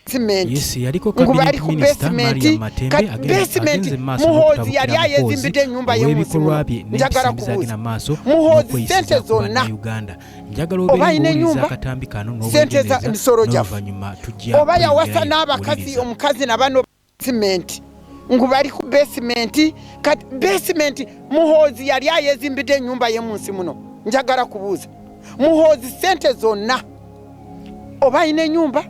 Yes, yaliko Ngu bali cabinet ku minister basement, Mariam Matembe kati agenda basement agenze maaso Muhoozi yali n'okutabukira Muhoozi ayezimbidde ennyumba ye munsi olw'ebikolwa muno. bye Njagala n'empisa embi z'agenda kubuuza maaso Muhoozi n'okweyisiza sente ku zonna bannayuganda. Njagala oba obeere alina ng'owuliriza ennyumba, akatambi kano sente za n'obwegendereza misolo gyaffe, n'oluvannyuma tujja oba yawasa kweyongerayo n'abakazi kuwuliriza. omukazi na bano basement ngu bali ku basement, kati basement Muhoozi yali ayezimbidde ennyumba ye munsi muno. Njagala kubuuza Muhoozi sente zonna oba alina ennyumba,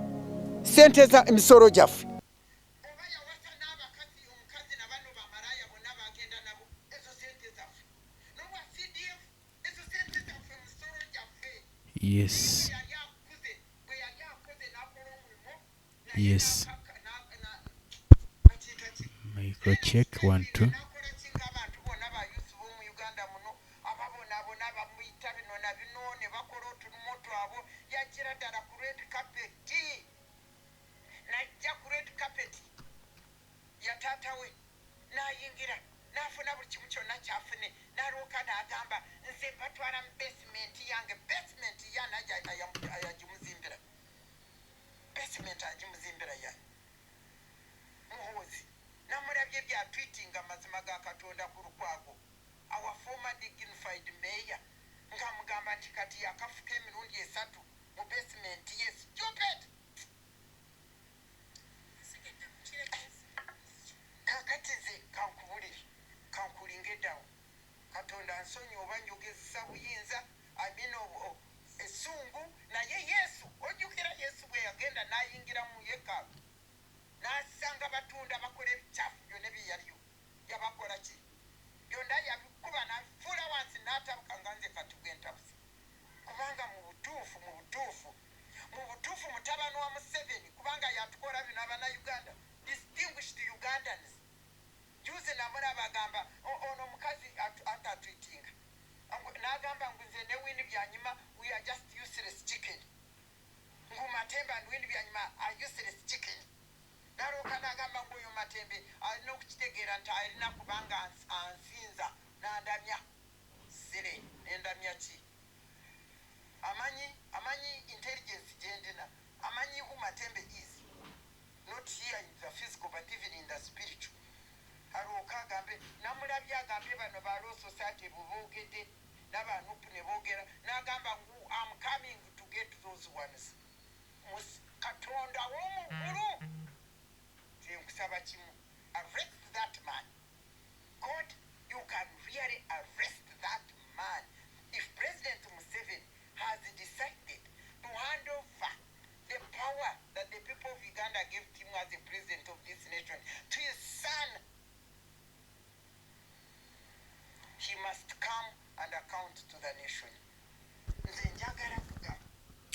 sente za emisolo gyaffe, oba yawasa n'abakazi omukazi na bano bamalaaya bonna bagenda nabo, ezo sente zaffe, n'obwa CDF, ezo sente zaffe, musolo gyaffe. Yes. Yes. Micro check 1 2.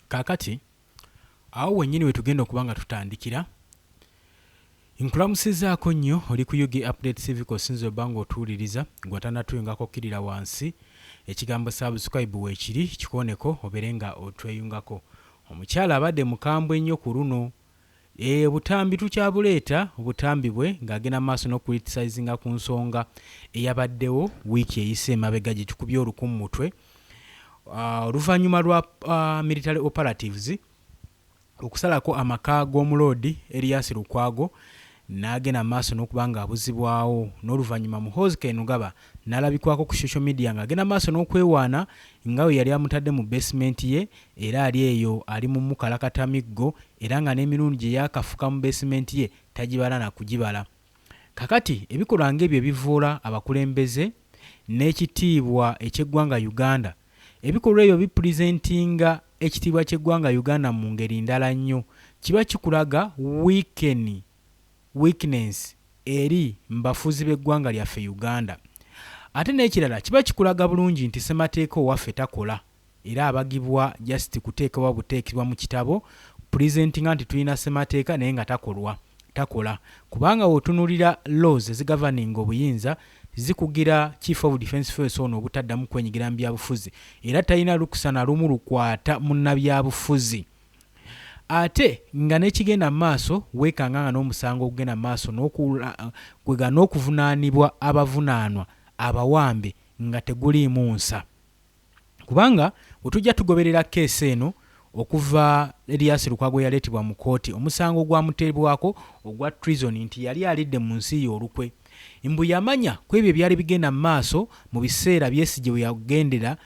Kaakati awo wennyini we tugenda okuba nga tutandikira. Nkulamusizaako nnyo, oli ku UG Update Civic, osinza obba ng'otuwuliriza gw'atannatuyungako, kkirira wansi, ekigambo subscribe weekiri, kikooneko obeere nga otweyungako. Omukyala abadde mukambwe nnyo ku luno. Obutambi tukyabuleeta, obutambi bwe ng'agenda maaso n'okucriticizinga ku nsonga eyabaddewo wiiki eyise emabega gye tukubye oluku mu mutwe oluvannyuma lwa military operatives okusalako amaka g'omuloodi Erias Lukwago n'agenda maaso n'okuba ng'abuzibwawo, n'oluvannyuma Muhoozi Kainerugaba n'alabikwako ku social media ng'agenda maaso n'okwewaana nga bwe yali amutadde mu basement ye era ali eyo ali mu mukalakata miggo, era nga n'emirundi gye yaakafuka mu basement ye tagibala na kugibala. Kakati ebikolwa ng'ebyo ebivvoola abakulembeze n'ekitiibwa eky'eggwanga Uganda, ebikolwa ebyo bipresentinga ekitiibwa ky'eggwanga Uganda mu ngeri ndala nnyo. Kiba kikulaga weaken, weakness eri mu bafuzi b'eggwanga lyaffe Uganda. Ate n'ekirala, kiba kikulaga bulungi nti ssemateeka owaffe takola era abagibwa just kuteekebwa buteekebwa mu kitabo presentinga nti tulina ssemateeka naye nga takolwa, takola, kubanga w'otunuulira laws ezigoverninga obuyinza zikugira Chief of Defence Force ono obutaddamu kwenyigira mu byabufuzi era talina lukusa na lumu lukwata munnabyabufuzi. Ate nga n'ekigenda mu maaso weekanga nga n'omusango ogugenda mu maaso n'okuvunaanibwa abavunaanwa abawambe nga teguliimu nsa. Kubanga bwe tujja tugoberera keesi eno Okuva Erias Lukwago yaleetebwa mu kkooti omusango ogwamuteebwako ogwa treason nti yali alidde mu nsi ye olukwe mbu yamanya ku ebyo ebyali bigenda mu maaso mu biseera Besigye we yagendera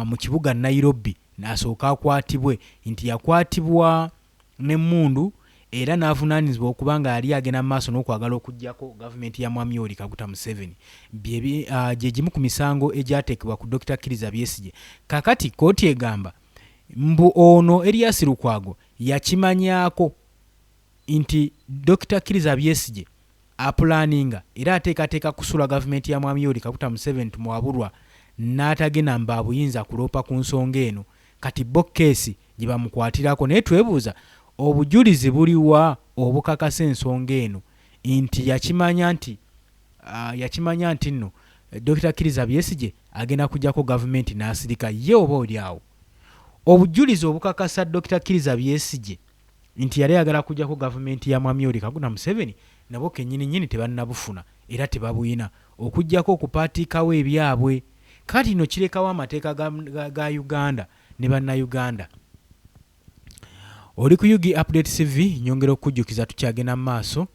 mu kibuga Nairobi asooke akwatibwe nti yakwatibwa n'emmundu era n'avunaanyizibwa okuba nga yali agenda mu maaso n'okwagala okuggyako gavumenti ya Mwami Yoweri Kaguta Museveni. Bye gye gimu ku misango egyateekebwa ku Dokita Kiriza Besigye. Kaakati kkooti egamba mbu ono Erias Lukwago yakimanyaako nti Dokita Kiriza Besigye apulaaninga era ateekateeka kusuula gavumenti ya Mwami Yoweri Kaguta Museveni Tumuhaburwa n'atagenda mu baabuyinza kuloopa ku nsonga eno. Kati bo kkeesi gye bamukwatirako naye twebuuza obujulizi buliwa obukakasa ensonga eno nti yakimanya nti yakimanya nti nno Dokita Kiriza Besigye agenda kuggyako gavumenti n'asirika ye oba oli awo obujulizi obukakasa Dokita Kiriza Besigye nti yali ayagala kuggyako gavumenti ya Mwami Yoweri Kaguta Museveni nabo kennyini nnyini tebannabufuna era tebabuyina okuggyako okupaatiikawo ebyabwe. Kati no kirekawo amateeka ga Uganda ne Bannayuganda. Oli ku UG Update CV, nyongera okukujjukiza tukyagenda mu maaso.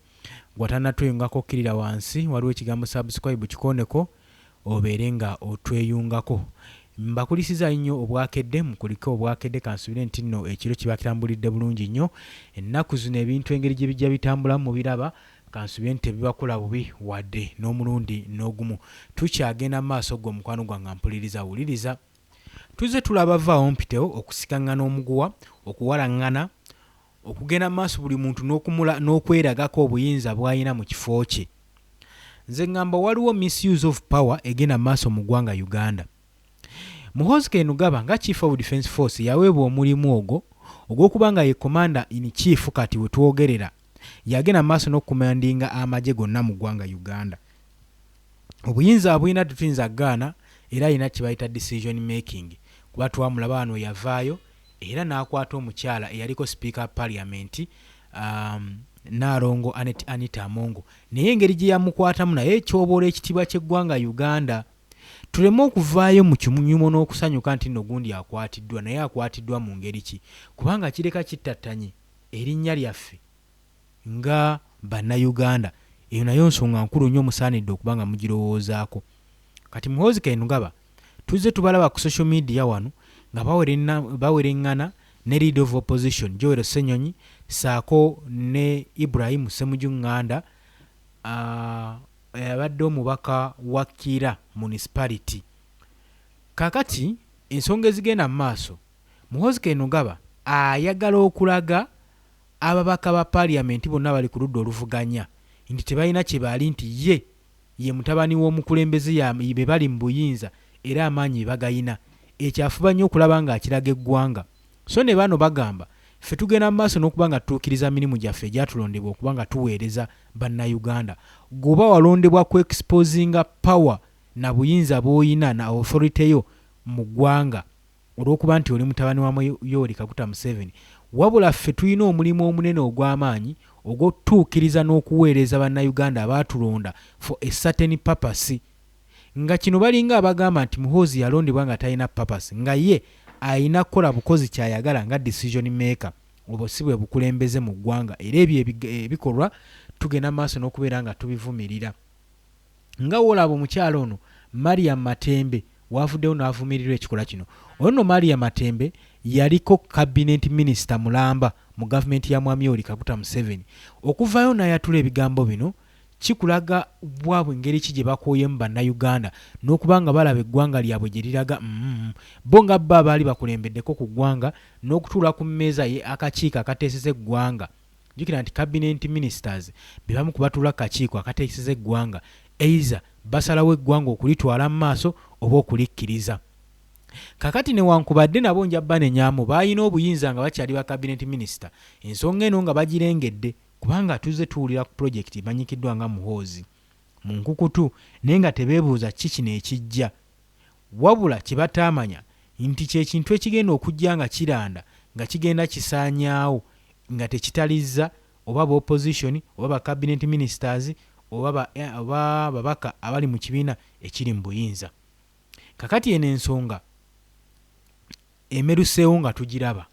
Gwe atannatweyungako kkirira wansi, waliwo ekigambo subscribe kikooneko obeere nga otweyungako. Mbakulisiza nnyo obwakedde, mukulike obwakedde, kansubire nti nno ekiro kiba kitambulidde bulungi nnyo. Ennaku zino ebintu engeri gye bijja bitambulamu mubiraba, kansubire nti tebibakola bubi wadde n'omulundi n'ogumu. Tukyagenda mu maaso ggwe omukwano gwange ampuliriza wuliriza. Tuzze tulaba vaawo mpitewo okusikaŋŋana omuguwa, okuwalaŋŋana, okugenda mu maaso buli muntu n'okweragako obuyinza bw'alina mu kifo kye. Nze ŋŋamba waliwo misuse of power egenda mu maaso mu ggwanga Uganda. Muhoozi Kainerugaba nga Chief of Defence Force yaweebwa omulimu ogwo ogw'okuba nga ye Commander in Chief kati we twogerera yagenda mu maaso n'okukomandinga amagye gonna mu ggwanga Uganda. Obuyinza abulina tetuyinza kugaana era alina kye bayita decision making kuba twamulaba wano yavaayo era n'akwata omukyala eyaliko sipiika wa parliament Nnaalongo Annet Anita Among naye engeri gye yamukwatamu naye ekyoboola ekitiibwa ky'eggwanga Uganda. Tuleme okuvaayo mu kinyumo n'okusanyuka nti nno gundi akwatiddwa naye akwatiddwa mu ngeri ki kubanga kireka kittattanye erinnya lyaffe nga Bannayuganda. Eyo nayo nsonga nkulu nnyo musaanidde okuba nga mugirowoozaako. Kati Muhoozi Kainerugaba tuzze tubalaba ku social media wano nga bawereŋŋana ne leader of opposition Joel Ssenyonyi ssaako ne Ibrahim Ssemujju Nganda abadde omubaka wa Kira Municipality. Kaakati ensonga ezigenda mu maaso, Muhoozi Kainerugaba ayagala okulaga ababaka ba parliament bonna abali ku ludda oluvuganya nti tebalina kye bali nti ye ye mutabani w'omukulembeze be bali mu buyinza era amaanyi bagayina. Ekyo afuba nnyo okulaba ng'akiraga eggwanga. So ne bano bagamba ffe tugenda mu maaso n'okuba nga tutuukiriza mirimu gyaffe egyatulondebwa okuba nga tuweereza Bannayuganda. Gwe oba walondebwa ku exposinga power na buyinza bw'oyina na authority yo mu ggwanga olw'okuba nti oli mutabani wa Yoweri Kaguta Museveni, wabula ffe tulina omulimu omunene ogw'amaanyi ogw'okutuukiriza n'okuweereza Bannayuganda abaatulonda for a certain purpose. Nga kino balinga abagamba nti Muhoozi yalondebwa nga talina purpose nga ye alina kukola bukozi ky'ayagala nga decision maker. Obwo si bwe bukulembeze mu ggwanga era ebyo ebikolwa tugenda mu maaso n'okubeera nga tubivumirira. Nga w'olaba omukyala ono Mariam Matembe w'avuddeyo n'avumirirwa ekikolwa kino. Ono nno Mariam Matembe yaliko cabinet minister mulamba mu gavumenti ya Mwami Yoweri Kaguta Museveni. Okuvaayo n'ayatula ebigambo bino kikulaga bwabwe ngeri ki gye bakooyemu Bannayuganda n'okuba nga balaba eggwanga lyabwe gye liraga bo nga bo abaali bakulembeddeko ku ggwanga n'okutuula ku mmeeza ye akakiiko akateeseza eggwanga. Jjukira nti cabinet ministers be bamu ku batuula ku kakiiko akateeseza eggwanga either basalawo eggwanga okulitwala mu maaso oba okulikkiriza. Kaakati newankubadde nabo nja banenyaamu baalina obuyinza nga bakyali ba cabinet minister ensonga eno nga bagirengedde kubanga tuzze tuwulira ku pulojekiti emanyikiddwa nga Muhoozi mu nkukutu naye nga tebeebuuza ki kino ekijja wabula kye bataamanya nti kye kintu ekigenda okujja nga kiranda nga kigenda kisaanyaawo nga tekitalizza oba ba opposition oba ba cabinet ministers oba babaka abali mu kibiina ekiri mu buyinza. Kakati eno ensonga emeruseewo nga tugiraba.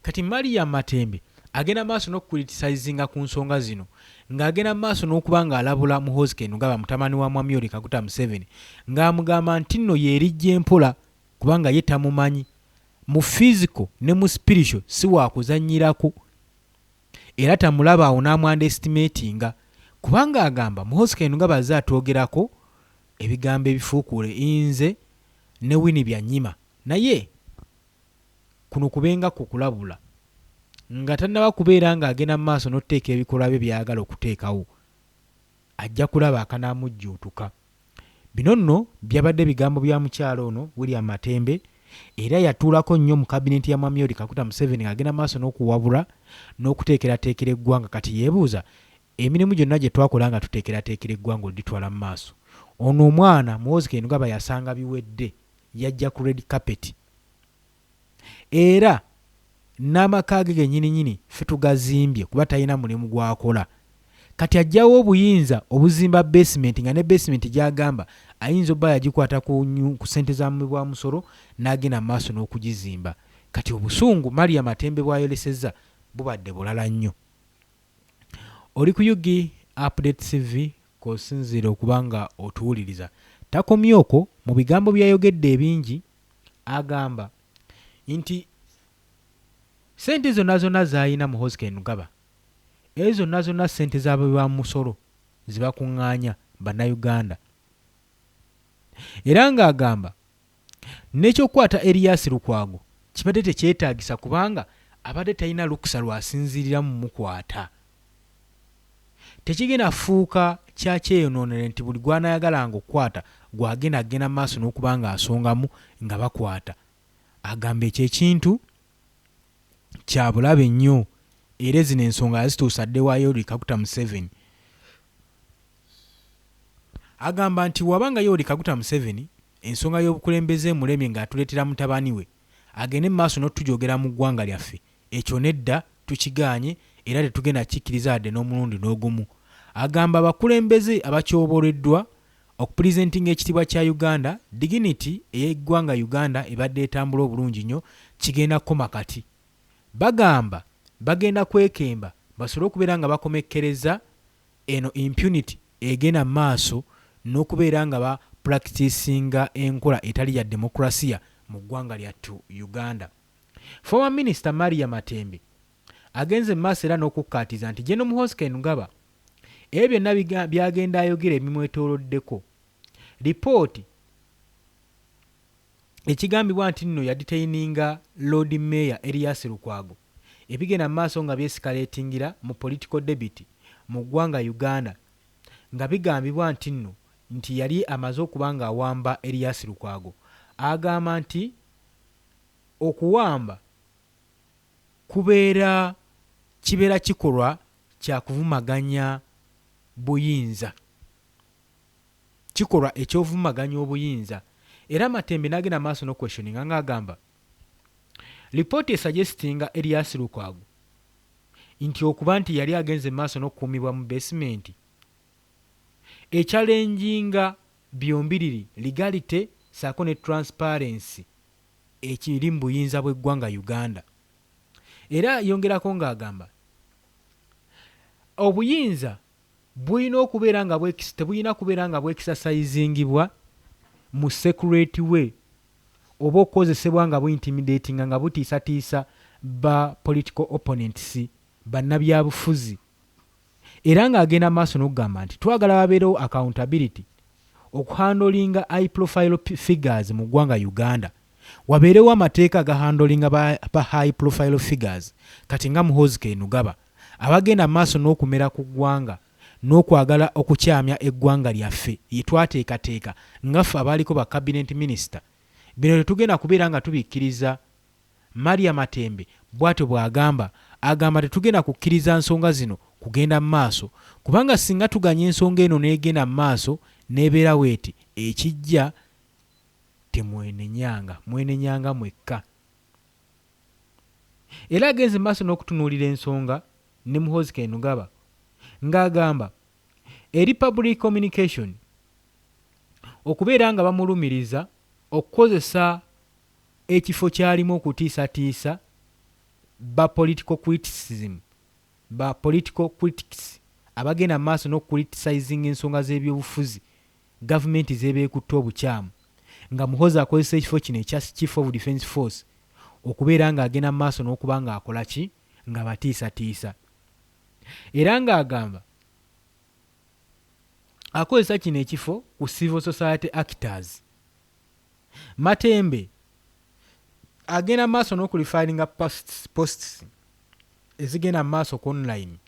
Kati Mariam Matembe agenda maaso n'okucriticizinga ku nsonga zino ng'agenda maaso n'okuba ng'alabula Muhoozi Kainerugaba, mutabani wa Mwami Yoweri Kaguta Museveni, ng'amugamba nti nno yeerijja empola kubanga ye tamumanyi mu physical ne mu spiritual si waakuzannyirako era tamulaba awo n'amu-underestimatinga kubanga agamba Muhoozi Kainerugaba azze atwogerako ebigambo ebifuukuule nze ne Winnie Byanyima naye kuno kubenga ku kulabula nga tannaba kubeera ng'agenda mu maaso n'okuteeka ebikolwa bye by'ayagala okuteekawo ajja kulaba akanaamujjuutuka. Bino nno byabadde bigambo bya mukyala ono William Matembe era yatuulako nnyo mu kabinenti ya Mwami Yoweri Kaguta Museveni ng'agenda mu maaso n'okuwabula n'okuteekerateekera eggwanga kati yeebuuza emirimu gyonna gye twakola nga tuteekerateekera eggwanga olitwala mu maaso ono omwana Muhoozi Kainerugaba yasanga biwedde yajja ku red carpet era n'amaka ge gennyininyini ffe tugazimbye kuba talina mulimu gw'akola kati ajjawo obuyinza obuzimba basement nga ne basement gy'agamba ayinza obba yagikwata ku ssente za muwi wa musolo n'agenda mu maaso n'okugizimba kati obusungu Maria Matembe bw'ayolesezza bubadde bulala nnyo. Oli ku UG Update TV kw'osinziira okuba nga otuwuliriza. Takomye okwo, mu bigambo by'ayogedde ebingi agamba nti ssente zonna zonna z'alina Muhoozi Kainerugaba ezo zonna zonna ssente z'abawi ba musolo ze bakuŋŋaanya Bannayuganda era ng'agamba n'ekyokukwata Erias Lukwago kibadde tekyetaagisa kubanga abadde talina lukusa lw'asinziiriramu mukwata. Tekigenda fuuka kya kyeyonoonere nti buli gw'anaayagalanga okukwata gw'agenda agenda mu maaso n'okuba ng'asongamu nga bakwata. Agamba ekyo ekintu kya bulabe nnyo era zino ensonga yazituusa dda ewa Yoweri Kaguta Museveni. Agamba nti waba nga Yoweri Kaguta Museveni ensonga y'obukulembeze emulemye ng'atuleetera mutabani we agende mu maaso n'otujogera mu ggwanga lyaffe ekyo nedda tukigaanye era tetugenda kikkiriza yadde n'omulundi n'ogumu. Agamba abakulembeze abakyoboleddwa okupresentinga ekitiibwa kya Uganda, dignity ey'eggwanga Uganda ebadde etambula obulungi nnyo kigenda kukoma kati. Bagamba bagenda kwekemba basobole okubeera nga bakomekkereza eno impunity egenda mu maaso n'okubeera nga ba practicinga enkola etali ya demokrasiya mu ggwanga lyattu Uganda. Former Minister Maria Matembe agenze mu maaso era n'okukkaatiza nti General Muhoozi Kainerugaba ebyo byonna by'agenda ayogera ebimwetooloddeko lipooti ekigambibwa nti nno yadetaininga Lord Mayor Erias Lukwago ebigenda mu maaso nga byescalatingira mu political debate mu ggwanga Uganda nga bigambibwa nti nno nti yali amaze okuba ng'awamba Erias Lukwago. Agamba nti okuwamba kubeera kibeera kikolwa kya kuvumaganya buyinza kikolwa eky'ovumaganya obuyinza era Matembe n'agenda maaso n'okuquestioninga ng'agamba lipooti esuggestinga Erias Lukwago nti okuba nti yali agenze maaso n'okukuumibwa mu basement echallenginga byombiriri legality ssaako ne transparency ekiri mu buyinza bw'eggwanga Uganda. Era ayongerako ng'agamba obuyinza bulina okubeera nga tebulina kubeera nga bwexercisingibwa mu secret way oba okukozesebwa nga buintimidatinga nga butiisatiisa ba political opponents bannabyabufuzi era ng'agenda maaso n'okugamba nti twagala wabeerewo accountability okuhandlinga high profile figures mu ggwanga Uganda wabeerewo amateeka agahandlinga ba high profile figures kati nga Muhoozi Kainerugaba abagenda maaso n'okumera ku ggwanga n'okwagala okukyamya eggwanga lyaffe lye twateekateeka nga ffe abaaliko ba cabinet minister bino tetugenda kubeera nga tubikkiriza. Maria Matembe bw'atyo bw'agamba. Agamba tetugenda kukkiriza nsonga zino kugenda mu maaso kubanga singa tuganya ensonga eno n'egenda mu maaso n'ebeera bw'eti ekijja temwenenyanga mwenenyanga mwekka. Era agenze maaso n'okutunuulira ensonga ne Muhoozi Kainerugaba ng'agamba eri public communication okubeera nga bamulumiriza okukozesa ekifo ky'alimu okutiisatiisa. ba political criticism, ba political critics abagenda mu maaso n'okucriticizinga ensonga z'ebyobufuzi gavumenti z'eba ekutte obukyamu, nga Muhoozi akozesa ekifo kino ekya Chief of Defence Force okubeera ng'agenda mu maaso n'okuba ng'akola ki, ng'abatiisatiisa. Era ng'agamba akozesa kino ekifo ku civil society actors. Matembe agenda mu maaso n'okureferringa posts ezigenda mu maaso ku online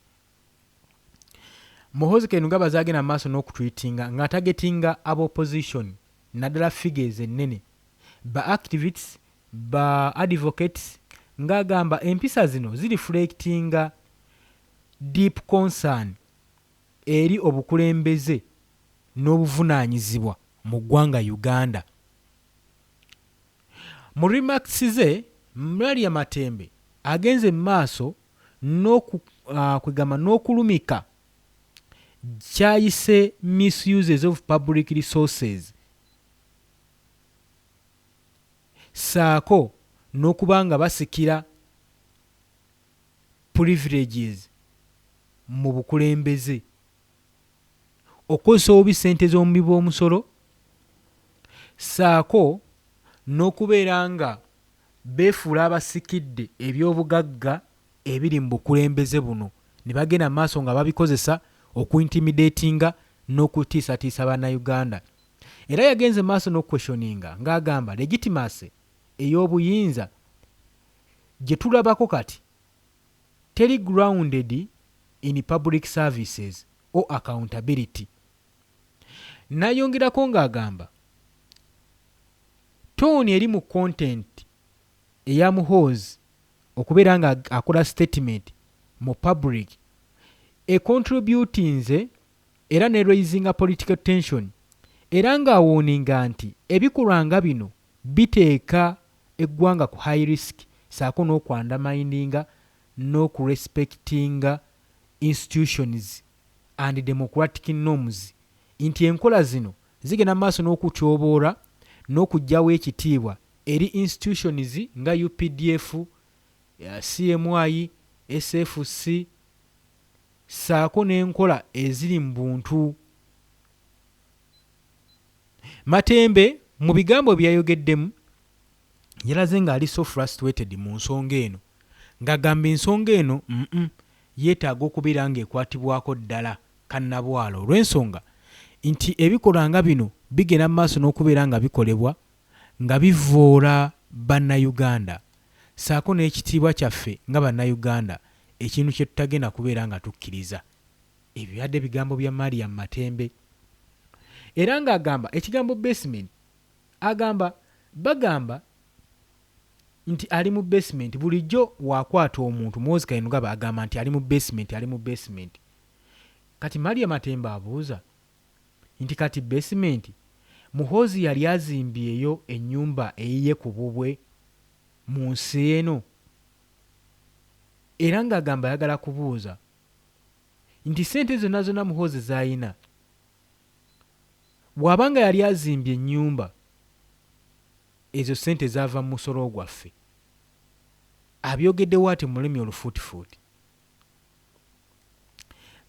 Muhoozi Kainerugaba z'agenda mu maaso n'okutweetinga ng'atargetinga aba opposition, naddala figures ennene, ba activists, ba advocates, ng'agamba empisa zino zireflectinga deep concern eri obukulembeze n'obuvunaanyizibwa mu ggwanga Uganda. Mu remarks ze, Maria Matembe agenze mu maaso n'okwegamba n'okulumika kyayise misuses of public resources, ssaako n'okuba nga basikira privileges mu bukulembeze, okukozesa obubi ssente z'omuwi w'omusolo, ssaako n'okubeera nga beefuula abasikidde ebyobugagga ebiri mu bukulembeze buno ne bagenda mu maaso nga babikozesa okuintimidatinga n'okutiisatiisa Bannayuganda. Era yagenze mu maaso n'okuquestioninga ng'agamba legitimacy ey'obuyinza gye tulabako kati teri grounded in public services or accountability. N'ayongerako ng'agamba tone eri mu content eya Muhoozi okubeera nga akola statement mu public econtributinze era ne raisinga political tension, era ng'awarninga nti ebikolwa nga bino biteeka eggwanga ku high risk, ssaako n'okuundermininga n'okurespectinga institutions and democratic norms, nti enkola zino zigenda mu maaso n'okutyoboola n'okuggyawo ekitiibwa eri institutions nga UPDF, CMI, SFC, ssaako n'enkola eziri mu buntu. Matembe mu bigambo bye yayogeddemu yalaze ng'ali so frustrated mu nsonga eno, ng'agamba ensonga eno yeetaaga okubeera ng'ekwatibwako ddala kannabwala, olw'ensonga nti ebikolwa nga bino bigenda mu maaso n'okubeera nga bikolebwa nga bivvoola Bannayuganda ssaako n'ekitiibwa kyaffe nga Bannayuganda, ekintu kye tutagenda kubeera nga tukkiriza. Ebyo byadde bigambo bya Mariam Matembe. Era ng'agamba ekigambo basement, agamba bagamba nti ali mu basement. Bulijjo waakwata omuntu, Muhoozi Kainerugaba agamba nti ali mu basement, ali mu basement. Kati Mariam Matembe abuuza nti kati basement, Muhoozi yali azimbyeyo ennyumba eyiye ku bubwe mu nsi eno? Era ng'agamba ayagala kubuuza nti ssente zonna zonna Muhoozi z'ayina, bw'aba nga yali azimbye ennyumba, ezo ssente zaava mu musolo gwaffe. Abyogeddewo ati mu lulimi olufuutifuuti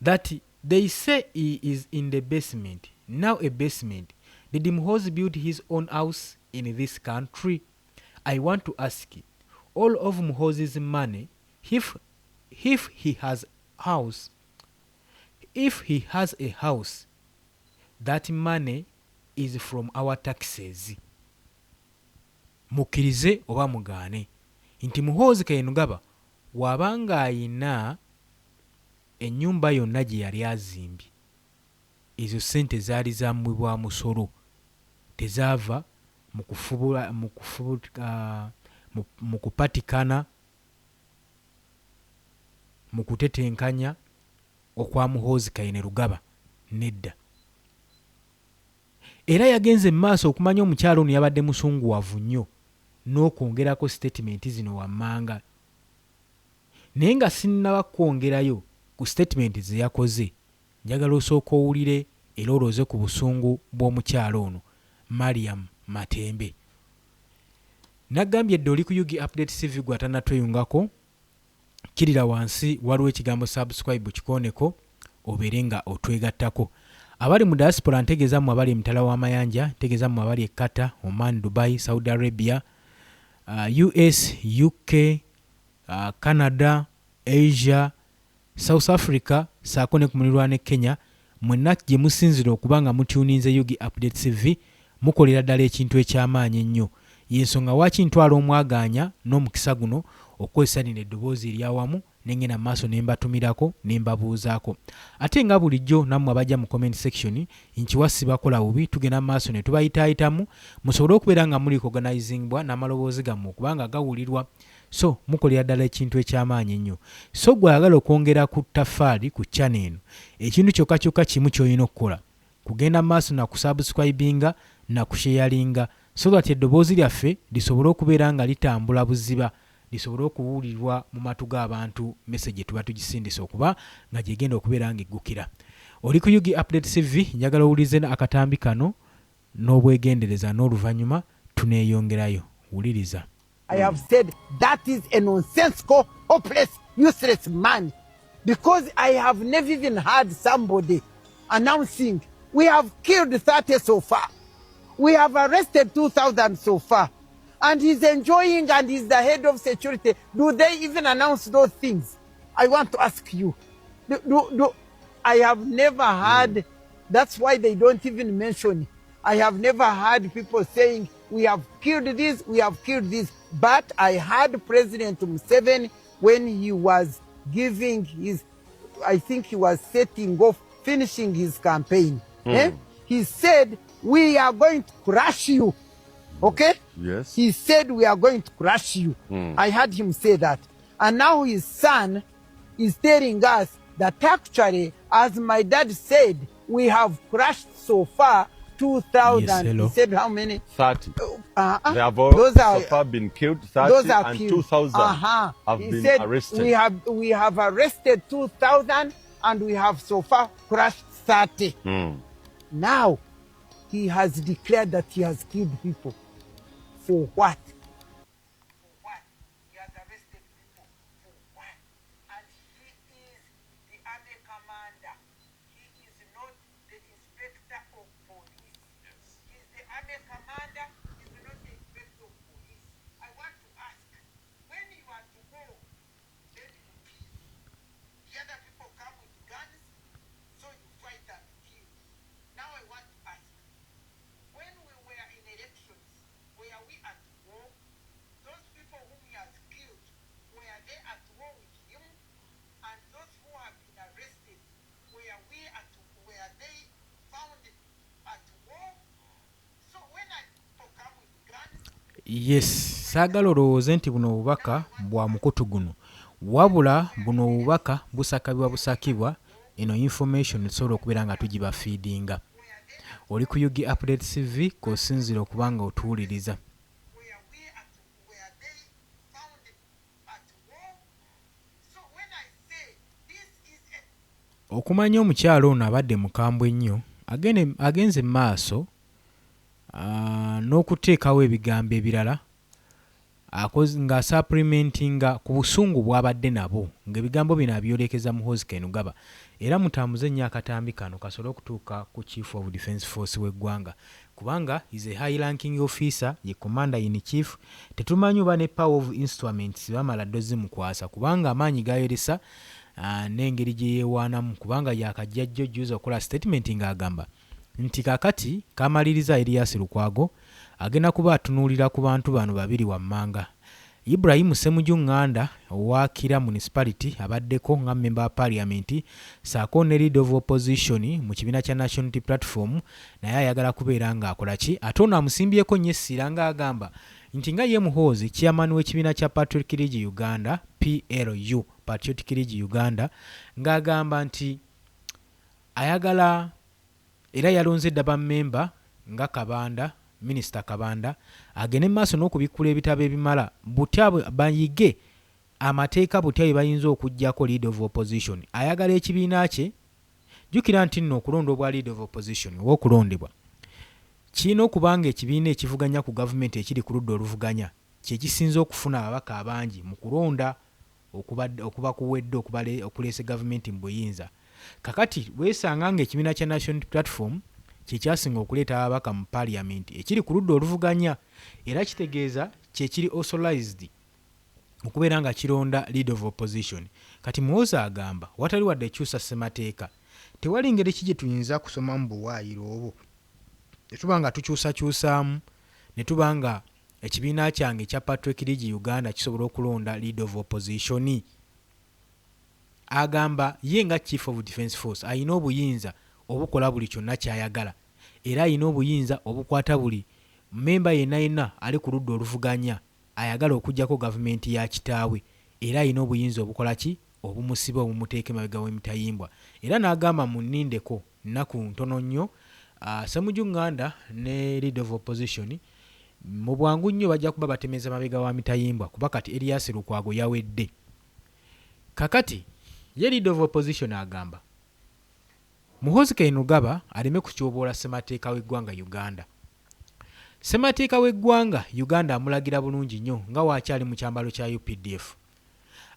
that they say he is in the basement. Now a basement, did Muhoozi build his own house in this country? I want to ask, all of Muhoozi's money, if he has house, if he has a house, that money is from our taxes. Mukkirize oba mugaane nti Muhoozi Kainerugaba w'aba ayina ennyumba yonna gye yali azimbye, ezo ssente zaali za muwi bwa musolo, tezaava mu kufubula mu kufubu mu kupatikana, mu kutetenkanya okwa Muhoozi Kainerugaba, nedda. Era yagenze mu maaso okumanya omukyala ono yabadde musunguwavu nnyo n'okwongerako statement zino wammanga. Naye nga sinnaba kwongerayo ku statement ze yakoze, njagala osooka owulire era olowooze ku busungu bw'omukyala ono Mariam Matembe. Nagambye dde oli ku UG Update TV. Gwe atannatweyungako, Kkirira wansi waliwo ekigambo subscribe kikooneko obeere nga otwegattako. Abali mu diaspora ntegeeza mmwe abali emitala w'amayanja, ntegeeza mmwe abali e Qatar, Oman, Dubai, Saudi Arabia, US, UK, Canada, Asia, South Africa ssaako ne ku mulirwano e Kenya mwenna gye musinzira okuba nga mutyuninze Ug Updates TV mukolera ddala ekintu eky'amaanyi ennyo. Y'ensonga lwaki ntwala omwagaanya n'omukisa guno okukozesa lino eddoboozi ery'awamu ne ngenda mu maaso ne mbatumirako ne mbabuuzaako. Ate nga bulijjo nammwe abajja mu comment section nkiwa sibakola bubi tugenda mu maaso ne tubayitaayitamu musobole okubeera nga mu recognizing'bwa n'amaloboozi gammwe okuba nga gawulirwa. So mukolera ddala ekintu eky'amaanyi ennyo. So ggwe ayagala okwongera ku ttaffaali ku channel eno, ekintu kyokka kyokka kimu ky'olina okukola, kugenda mu maaso na kusubscribinga na kusharinga so that eddoboozi lyaffe lisobole okubeera nga litambula buziba, lisobole okuwulirwa mu matu g'abantu message tuba tugisindise okuba nga gy'egenda okubeera nga eggukira. Oli ku Ug Updates TV, njagala owulirize akatambi kano n'obwegendereza n'oluvannyuma tuneeyongerayo. Wuliriza. I have said that is a nonsensical, hopeless, useless man. Because I have never even heard somebody announcing, we have killed 30 so far. We have arrested 2,000 so far. And he's enjoying and he's the head of security. Do they even announce those things? I want to ask you. I have never heard, that's why they don't even mention it. I have never heard people saying, we have killed this, we have killed this. But I heard President Museveni when he was giving his, I think he was setting off, finishing his campaign. Eh? He said, we are going to crush you. Okay? Yes. He said, we are going to crush you. I heard him say that. And now his son is telling us that actually, as my dad said, we have crushed so far 2,000. Yes, hello. He said how many? 30. They have all Those are so far been killed, 30, those are and killed. 2,000 have He been said, arrested. We have arrested 2,000 and we have so far crushed 30. Now, he has declared that he has killed people. For what? For what? He has arrested people. For what? And he is the army commander. He is not the inspector of police. He is the army commander. He is not the inspector of police. I want to ask, when you are to go, then you kill. The other people come with guns, so you fight and kill. Now I want to ask, when we were in elections, were we at war? Those people whom he has killed, were they at war with him? And those who have been arrested, were they found at war? So when I people come with guns, Yes, saagala olowooze nti buno obubaka bwa mukutu guno, wabula buno obubaka busakabibwa busakibwa eno information tusobola okubeera nga tugibafiidinga. Oli ku Ug Updates TV kw'osinziira okuba nga otuwuliriza. Were they found at war? So when I say this is a Okumanya omukyala ono abadde mukambwe ennyo, agenze mu maaso n'okuteekawo ebigambo ebirala ng'asupplementinga ku busungu bw'abadde nabo, ng'ebigambo bino abyolekeza Muhoozi Kainerugaba. Era mutambuze nnyo akatambi kano kasobole okutuuka ku Chief of Defence Force w'eggwanga, kubanga is a high ranking officer, ye commander in chief. Tetumanyi oba ne power of instruments bamala dda ozimukwasa, kubanga amaanyi gayolesa n'engeri gye yeewaanamu, kubanga yakajja jjo jjuza okukola statement ng'agamba nti kaakati kamaliriza Erias Lukwago agenda kuba atunuulira ku bantu bano babiri wammanga: Ibrahim Ssemujju Nganda owa Kira Municipality, abaddeko nga member wa parliament, ssaako ne leader of opposition mu kibiina kya National Unity Platform, naye ayagala kubeera ng'akola ki. Ate ono amusimbyeko nnyo essira ng'agamba nti nga ye Muhoozi, chairman w'ekibiina kya Patriotic League Uganda, PLU, Patriotic League Uganda, ng'agamba nti ayagala era yalonze dda bammemba nga Kabanda, Minisita Kabanda, agende mu maaso n'okubikkula ebitabo ebimala butya bayige amateeka butya bye bayinza okuggyako leader of opposition. Ayagala ekibiina kye, jjukira nti nno okulonda obwa leader of opposition oba okulondebwa kirina okuba nga ekibiina ekivuganya ku gavumenti ekiri ku ludda oluvuganya kye kisinze okufuna ababaka abangi mu kulonda. okuba kuwedde okuleese gavumenti mu buyinza. Kakati weesanga ng'ekibiina kya National Unity Platform kye kyasinga okuleeta ababaka mu parliament ekiri ku ludda oluvuganya, era kitegeeza kye kiri authorized okubeera nga kironda leader of opposition. Kati Muhoozi agamba watali wadde kyusa ssemateeka, tewali ngeri ki gye tuyinza kusomamu buwaayiro obwo ne tuba nga tukyusakyusaamu ne tuba nga ekibiina kyange ekya Patrick League Uganda kisobola okulonda leader of opposition. Agamba ye nga Chief of Defence Force alina obuyinza obukola buli kyonna ky'ayagala era alina obuyinza obukwata buli mmemba yenna yenna ali ku ludda oluvuganya ayagala okuggyako gavumenti ya kitaawe era alina obuyinza obukola ki obumusiba obumuteeka emabega w'emitayimbwa era n'agamba munnindeko nnaku ntono nnyo Ssemujju Nganda ne Leader of Opposition mu bwangu nnyo bajja kuba batemeza mabega wa mitayimbwa kuba kati Erias Lukwago yawedde. Kakati ye Leader of Opposition agamba Muhoozi Kainerugaba aleme kutyoboola ssemateeka w'eggwanga Uganda. Ssemateeka w'eggwanga Uganda amulagira bulungi nnyo nga w'akyali mu kyambalo kya updf.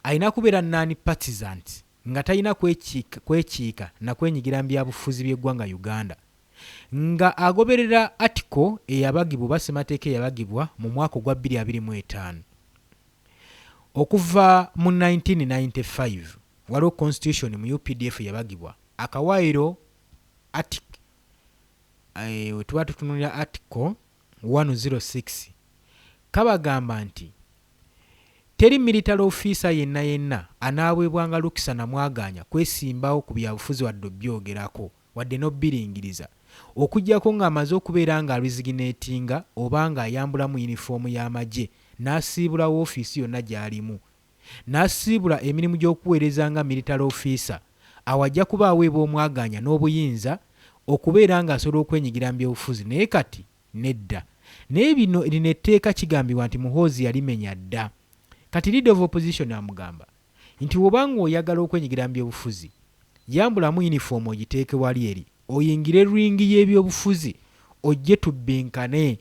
Alina kubeera non partisant nga talina kwekiika na kwenyigira mu byabufuzi by'eggwanga Uganda. Nga agoberera article eyabagibwa oba ssemateeka eyabagibwa mu mwaka ogwa 2025. Okuva mu 1995 waliwo constitution mu updf eyabagibwa akawaayiro article wetuba tutunulira article 106 kabagamba nti teri military officer yenna yenna anaaweebwanga lukisa na mwagaanya kwesimbawo ku byabufuzi wadde obbyogerako wadde n'obbiringiriza okuggyako ng'amaze okubeera nga aresignatinga oba ng'ayambulamu yunifoomu y'amagye n'asiibula woofiisi yonna gy'alimu n'asiibula emirimu gy'okuweereza nga military officer. Awo ajja kuba aweebwa omwagaanya n'obuyinza okubeera ng'asobola okwenyigira mu byobufuzi, naye kati nedda. Naye bino lino etteeka kigambibwa nti Muhoozi yalimenya dda. Kati Leader of Opposition amugamba nti bw'oba ng'oyagala okwenyigira mu byobufuzi, yambulamu yunifoomu ogiteeke wali eri oyingire ringi y'ebyobufuzi ojje tubbinkane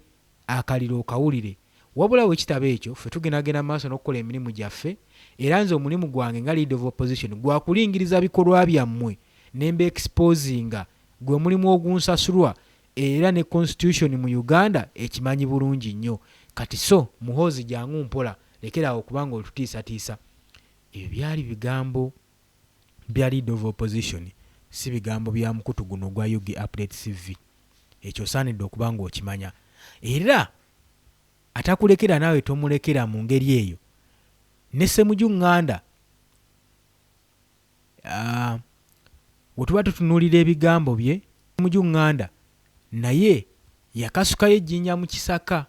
akaliro okawulire. Wabula bwe kitaba ekyo, ffe tugendagenda mu maaso n'okukola emirimu gyaffe, era nze omulimu gwange nga Leader of Opposition gwa kulingiriza bikolwa byammwe ne mbe exposinga, gwe mulimu ogunsasulwa era ne constitution mu Uganda ekimanyi bulungi nnyo. Kati so Muhoozi jangu mpola lekera awo okuba nga otutiisatiisa. Ebyo byali bigambo bya Leader of Opposition si bigambo bya mukutu guno ogwa Ug Updates TV. Ekyo osaanidde okuba nga okimanya. Era atakulekera naawe tomulekera mu ngeri eyo. Ne Ssemuju Nganda bwe tuba tutunuulira ebigambo bye, Ssemuju Nganda naye yakasukayo ejjinja mu kisaka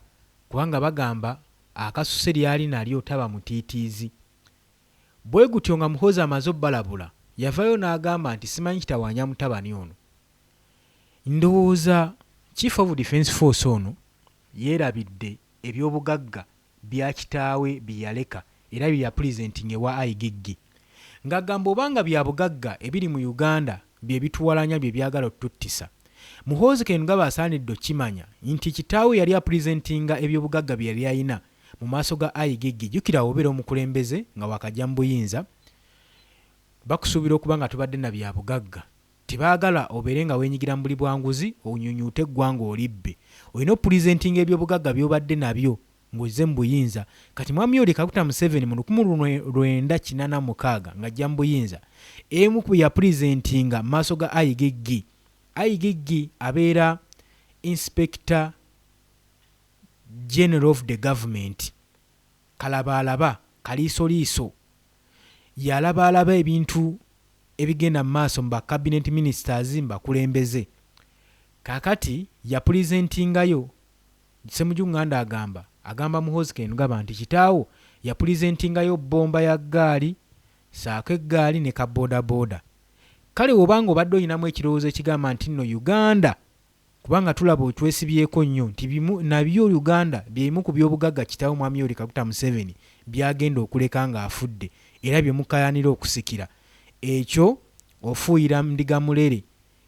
kubanga bagamba akasuse lyali nalyo taba mutiitiizi. Bwe gutyo nga Muhoozi amaze obbalabula, yavaayo n'agamba nti simanyi kitawaanya mutabani ono. Ndowooza Chief of Defence Force ono yeerabidde ebyobugagga bya kitaawe bye yaleka era bye yapulizentinga ewa IGG. Ng'agamba obanga bya bugagga ebiri mu Uganda bye bituwalanya bye byagala otuttisa. Muhoozi Kainerugaba asaanidde okukimanya nti kitaawe yali apulizentinga ebyobugagga bye yali alina mu maaso ga IGG. Jjukira bw'obeera omukulembeze nga waakajja mu buyinza, bakusuubira okuba nga tobadde na bya bugagga. Tebaagala obeere nga weenyigira mu buli bwa nguzi onyunyuute eggwanga olibbe. Olina okupulizentinga ebyobugagga by'obadde nabyo ng'ozze mu buyinza. Kati Mwami Yoweri Kaguta Museveni mu 1986 ng'ajja mu buyinza, emu ku bye yapulizentinga mu maaso ga IGG, IGG abeera Inspector General of the Government, kalabaalaba, kaliisoliiso, y'alabaalaba ebintu ebigenda mu maaso mu ba cabinet ministers, mu bakulembeze. Kaakati yapulizentingayo, Ssemuju Nganda agamba, agamba Muhoozi Kainerugaba nti kitaawo yapulizentingayo bbomba ya ggaali ssaako eggaali ne ka bodaboda. Kale bw'oba nga obadde olinamu ekirowoozo ekigamba nti nno Uganda kubanga tulaba otwesibyeko nnyo nti bimu nabyo Uganda bye bimu ku byobugagga kitaawe Mwami Yoweri Kaguta Museveni by'agenda okuleka ng'afudde era bye mukaayanira okusikira. Ekyo ofuuyira ndiga mulere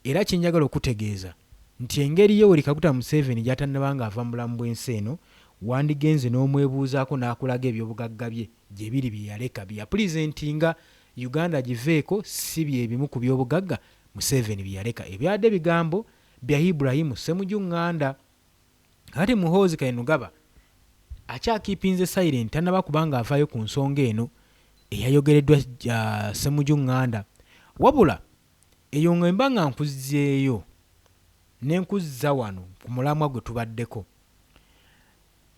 era kye njagala okukutegeeza nti engeri Yoweri Kaguta Museveni gy'atannaba ng'ava mu bulamu bw'ensi eno wandigenze n'omwebuuzaako n'akulaga ebyobugagga bye Gye biri bye yaleka bye yapulizentinga Uganda giveeko si bye bimu ku byobugagga Museveni bye yaleka. Ebyadde bigambo bya Ibrahim Ssemuju Nganda. Kakati Muhoozi Kainerugaba akyakiipinze silent tannaba kuba ng'avaayo ku nsonga eno eyayogereddwa Ssemuju Nganda. Wabula eyo nga mba nga nkuzzeeyo ne nkuzza wano ku mulamwa gwe tubaddeko.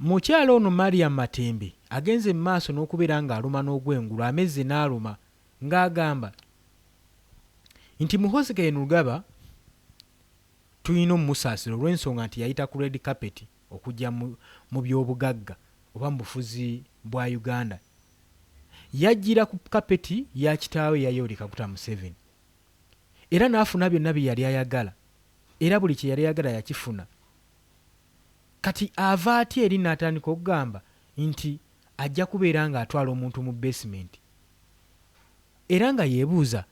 Mukyala ono Mariam Matembe agenze mu maaso n'okubeera ng'aluma n'ogwengulu amezze n'aluma ng'agamba nti Muhoozi Kainerugaba tulina omusaasira olw'ensonga nti yayita ku red carpet okujja mu byobugagga oba mu bufuzi bwa Uganda. Yajjira ku kapeti ya kitaawe ya Yoweri Kaguta Museveni era n'afuna byonna bye yali ayagala era buli kye yali ayagala yakifuna. Kati ava atya eri n'atandika okugamba nti ajja kubeera ng'atwala omuntu mu basement era nga yeebuuza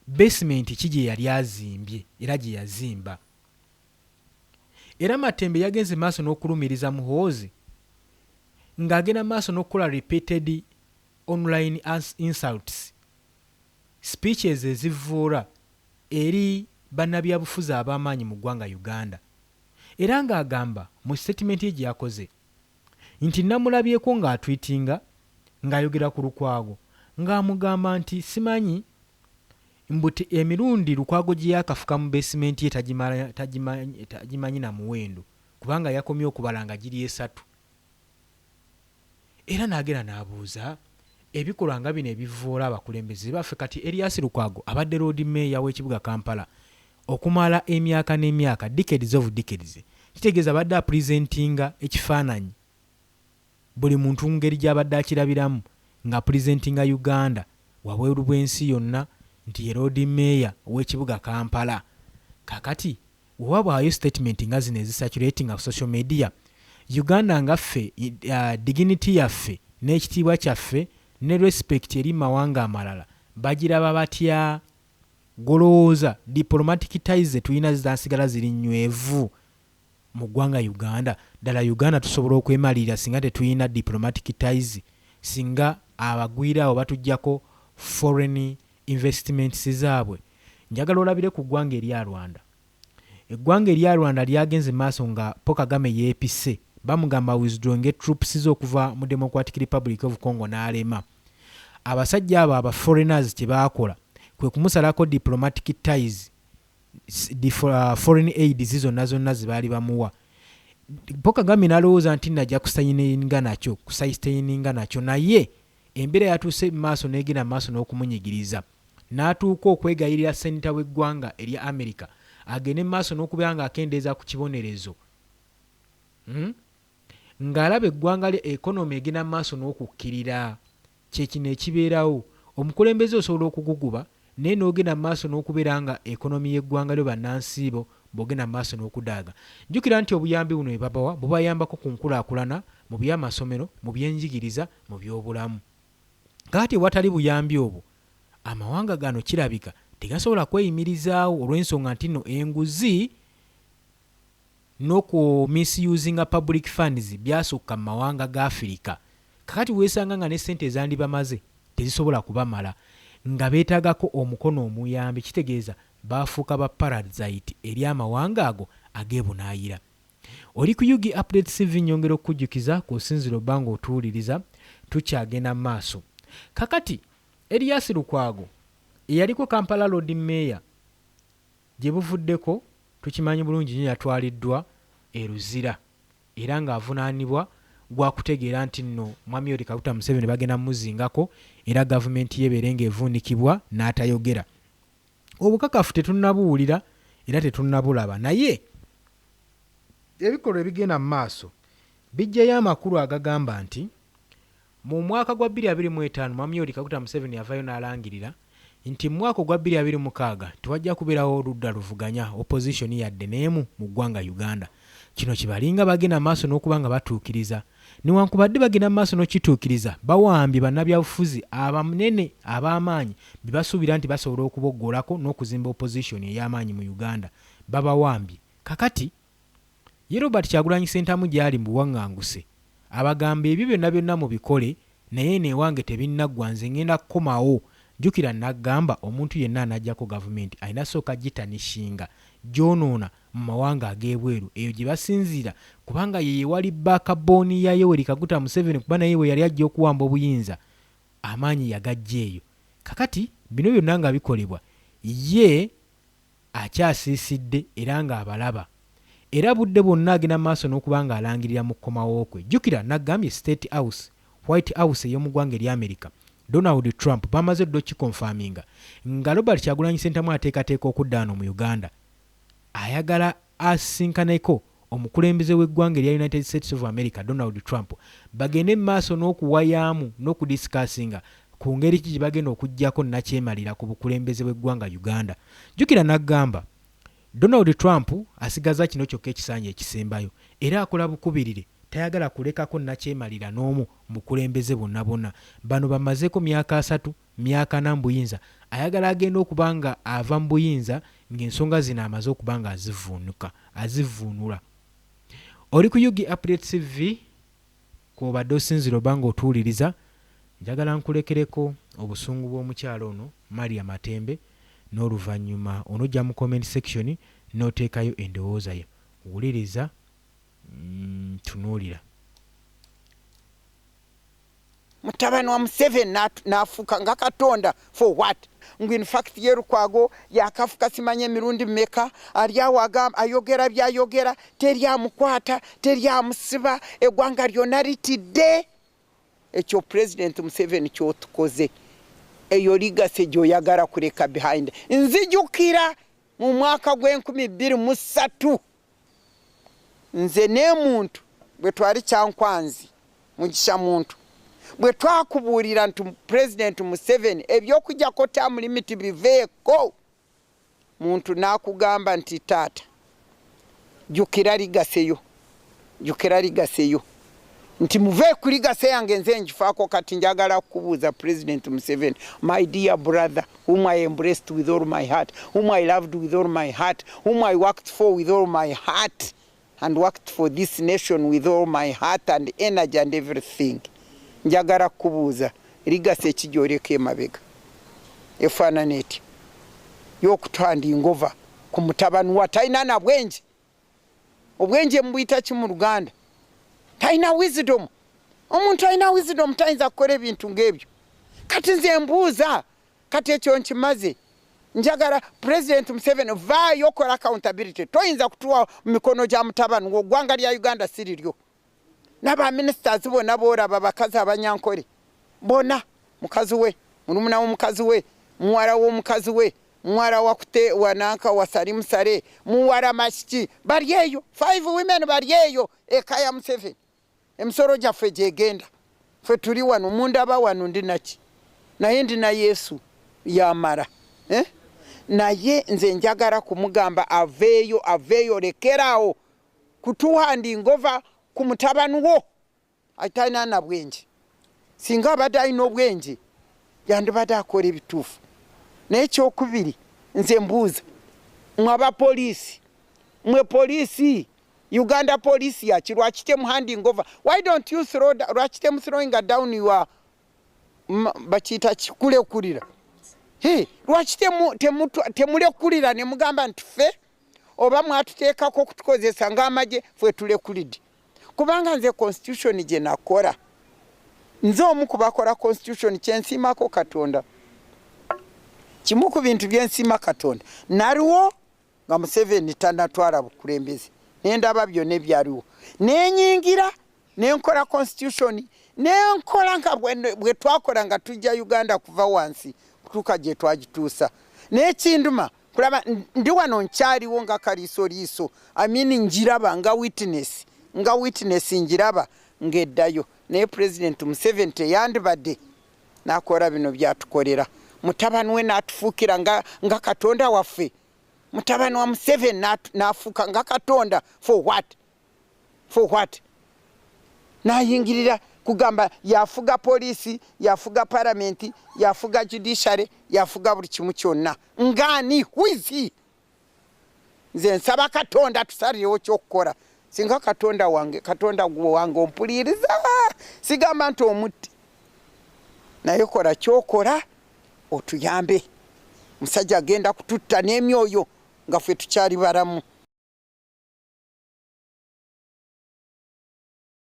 basement ki gye yali azimbye era gye yazimba. Era Matembe yagenze maaso n'okulumiriza Muhoozi ng'agenda maaso n'okukola repeated online insults, speeches ezivvoola eri bannabyabufuzi ab'amaanyi mu ggwanga Uganda. Era ng'agamba mu sitatimenti ye gye yakoze nti namulabyeko ng'atwitinga ng'ayogera ku Lukwago ng'amugamba nti simanyi mbu emirundi Lukwago gye yakafuka mu basement ye tagimanyi na muwendo kubanga yakomye okubala nga giri 3. Era n'agenda n'abuuza ebikolwa nga bino ebivvoola abakulembeze baffe. Kati Erias Lukwago abadde Lord Mayor w'ekibuga Kampala okumala emyaka n'emyaka, decades of decades. Kitegeeza abadde apulizentinga ekifaananyi buli muntu ngeri gy'abadde akirabiramu ng'apulizentinga Uganda wabweru bw'ensi yonna nti ye Lord Mayor w'ekibuga Kampala. Kaakati wewabwayo statement nga zino ezisaturatinga ku social media, Uganda nga ffe dignity yaffe n'ekitiibwa kyaffe ne respect eri mawanga amalala bagiraba batya? Golowooza diplomatic ties ze tulina zinasigala ziri nnywevu mu ggwanga Uganda? Ddala Uganda tusobola okwemalirira singa tetulina diplomatic ties, singa abagwira abo batuggyako foreign investments zaabwe? Njagala olabire ku ggwanga erya Rwanda. Eggwanga erya Rwanda lyagenze maaso nga Paul Kagame yeepise, bamugamba withdrawing troops ze okuva mu Democratic Republic of Congo n'alema. Abasajja abo aba foreigners kye baakola kwe kumusalako diplomatic ties, foreign aids zonna zonna ze baali bamuwa. Paul Kagame n'alowooza nti najja kusayininga nakyo, kusustaininga nakyo, naye embeera yatuuse maaso n'egenda maaso n'okumunyigiriza n'atuuka okwegayirira senator w'eggwanga erya America agende maaso n'okubeera ng'akendeeza ku kibonerezo. Ng'alaba eggwanga lye economy egenda maaso n'okukkirira. Kye kino ekibeerawo, omukulembeze osobola okuguguba naye n'ogenda maaso n'okubeera nga economy y'eggwanga lyo bannansi bo bw'ogenda maaso n'okudaaga. Jjukira nti obuyambi buno bwe babawa bubayambako ku nkulaakulana mu by'amasomero, mu byenjigiriza, mu by'obulamu. Kaakati ewatali buyambi obwo amawanga gano kirabika tegasobola kweyimirizaawo olw'ensonga nti nno enguzi n'oku misusinga public funds byasukka mu mawanga ga Afirika. Kakati weesanga nga ne ssente ezandibamaze tezisobola kubamala nga beetaagako omukono omuyambi. Kitegeeza baafuuka ba parasite eri amawanga ago ag'ebunaayira. Oli ku UG Update TV, nyongera okukujjukiza kw'osinziira obba ng'otuwuliriza, tukyagenda mu maaso. Kakati Erias Lukwago eyaliko Kampala Lord Mayor gye buvuddeko tukimanyi bulungi nnyo yatwaliddwa e Luzira era ng'avunaanibwa gwa kutegeera nti nno Mwami Yoweri Kaguta Museveni bagenda muzingako era gavumenti ye ebeere ng'evuunikibwa n'atayogera. Obukakafu tetunnabuwulira era tetunnabulaba, naye ebikolwa ebigenda mu maaso bijjayo amakulu agagamba nti mu mwaka gwa 2025 Mwami Yoweri Kaguta Museveni yavaayo n'alangirira nti mu mwaka ogwa 2026 tewajja kubeerawo oludda luvuganya opposition yadde n'emu mu ggwanga Uganda. Kino kibalinga bagenda maaso n'okuba nga batuukiriza. Newankubadde bagenda maaso n'okituukiriza, bawambye bannabyabufuzi abanene ab'amaanyi be basuubira nti basobola okuboggolako n'okuzimba opposition ey'amaanyi mu Uganda. Babawambye. Kakati ye Robert Kyagulanyi Ssentamu gy'ali mu buwaŋŋanguse abagamba ebyo byonna byonna mubikole. Naye eno ewange tebinnaggwa, nze ngenda kukomawo. Jjukira nagamba omuntu yenna anajjako gavumenti alina sooka gitarnishinga, gyonoona mu mawanga ag'ebweru eyo gye basinziira kubanga ye yewali backbone ya Yoweri Kaguta Museveni kuba naye bwe yali ajja okuwamba obuyinza amaanyi yagajja eyo. Kakati bino byonna nga bikolebwa ye akyasiisidde era ng'abalaba era budde bwonna agenda mu maaso n'okuba ng'alangirira mu kukomawo kwe. Jjukira nagambye State House, White House ey'omu ggwanga erya America, Donald Trump bamaze dda okukikonfaminga nga Robert Kyagulanyi Ssentamu ateekateeka okudda wano mu Uganda ayagala asisinkaneko omukulembeze w'eggwanga erya United States of America Donald Trump bagende mu maaso n'okuwayaamu n'okudiscussinga ku ngeri ki gye bagenda okuggyako nnakyemalira ku bukulembeze bw'eggwanga Uganda. Jjukira n'agamba Donald Trump asigazza kino kyokka ekisanja ekisembayo era akola bukubirire tayagala kulekako nnakyemalira n'omu mu bukulembeze bwonna bwonna. Bano bamazeeko myaka asatu, myaka ana mu buyinza, ayagala agende okuba nga ava mu buyinza ng'ensonga zino amaze okuba nga azivvuunuka, azivvuunula. Oli ku Ug Updates TV kw'obadde osinziira oba ng'otuwuliriza, njagala nkulekereko obusungu bw'omukyala ono Maria Matembe n'oluvannyuma onojja mu comment section n'oteekayo endowooza yo. Wuliriza, tunuulira. Mutabani wa Museveni n'afuuka nga Katonda for what? Ngu in fact ye Lukwago yakafuka simanyi emirundi meka, ali awo ayogera byayogera, teri amukwata, teri amusiba, eggwanga lyonna litidde. Ekyo President Museveni kyotukoze, eyo legacy gy'oyagala kuleka behind. Nzijukira mu mwaka gw'enkumi bbiri mu ssatu nze n'emuntu bwe twali Kyankwanzi, Mugisha Muntu, bwe twakubuulira nti President Museveni eby'okuggyako term limit biveeko, Muntu n'akugamba nti taata jjukira legacy yo, jjukira legacy yo, nti muve ku legacy yange nze ngifaako. Kati njagala kukubuuza President Museveni, my dear brother, whom I embraced with all my heart, whom I loved with all my heart, whom I worked for with all my heart and worked for this nation with all my heart and energy and everything, njagala kukubuuza legacy ki gy'oleka emabega efaanana etya y'okutuhandinga over ku mutabani wa talina na bwenge? Obwenge mubuyita ki mu Luganda? Talina wisdom. Omuntu alina wisdom tayinza kukola ebintu ng'ebyo. Kati nze mbuuza, kati ekyo nkimaze, njagala President Museveni vaayo okola accountability. Toyinza kutuwa mu mikono gya mutabani wo, ggwanga lya Uganda si liryo. N'abaministers bonna boolaba, bakazi abanyankole bonna, mukazi we, mulumuna w'omukazi we, muwala w'omukazi we, muwala wakute wananka wa Salimu Sale, muwala Mashiki, bali eyo, five women bali eyo eka ya Museveni. Emisolo gyaffe gyegenda, ffe tuli wano mundaba wano, ndi naki? Naye ndi na Yesu yamala, eh? Naye nze njagala kumugamba aveeyo, aveeyo, lekeraawo kutuhandinga over ku mutabani wo atalina na bwenge. Singa abadde alina obwenge yandibadde akola ebituufu. Naye ekyokubiri, nze mbuuza mwe abapoliisi, mwe poliisi, Uganda Police yaki? Lwaki temuhanding over? Why don't you throw, lwaki temuthrowing down your bakiyita kikulekulira? Hey, lwaki temulekulira ne mugamba nti ffe oba mwatuteekako okutukozesa ng'amagye, ffe tulekulidde? Kubanga nze constitution gye nakola, nze omu ku bakola constitution, kyensiimako Katonda, kimu ku bintu byensiima Katonda, naliwo nga Museveni tanatwala bukulembeze, nendaba byonna ebyaliwo, nenyingira nenkola constitution, nenkola nga bwe twakola nga tujja Uganda kuva wansi kutuuka gye twagituusa. Naye kinduma kulaba ndi wano nkyaliwo nga kaliisoliiso, I mean njiraba nga witness, nga witness njiraba ng'eddayo. Naye President Museveni teyandibadde nakola bino byatukolera mutabani we, n'atufuukira nga Katonda waffe. Mutabani wa Museveni n'afuuka nga Katonda for what? For what? Nayingirira kugamba yafuga poliisi, yafuga palamenti, yafuga judiciary, yafuga buli kimu kyonna. Ngaani? Who is he? Nze nsaba Katonda tusalirewo kyokukola. Singa Katonda wange, Katonda wange ompuliriza, sigamba nti omutti. Naye kola kyokola otuyambe, musajja agenda kututta n'emyoyo nga ffe tukyali balamu.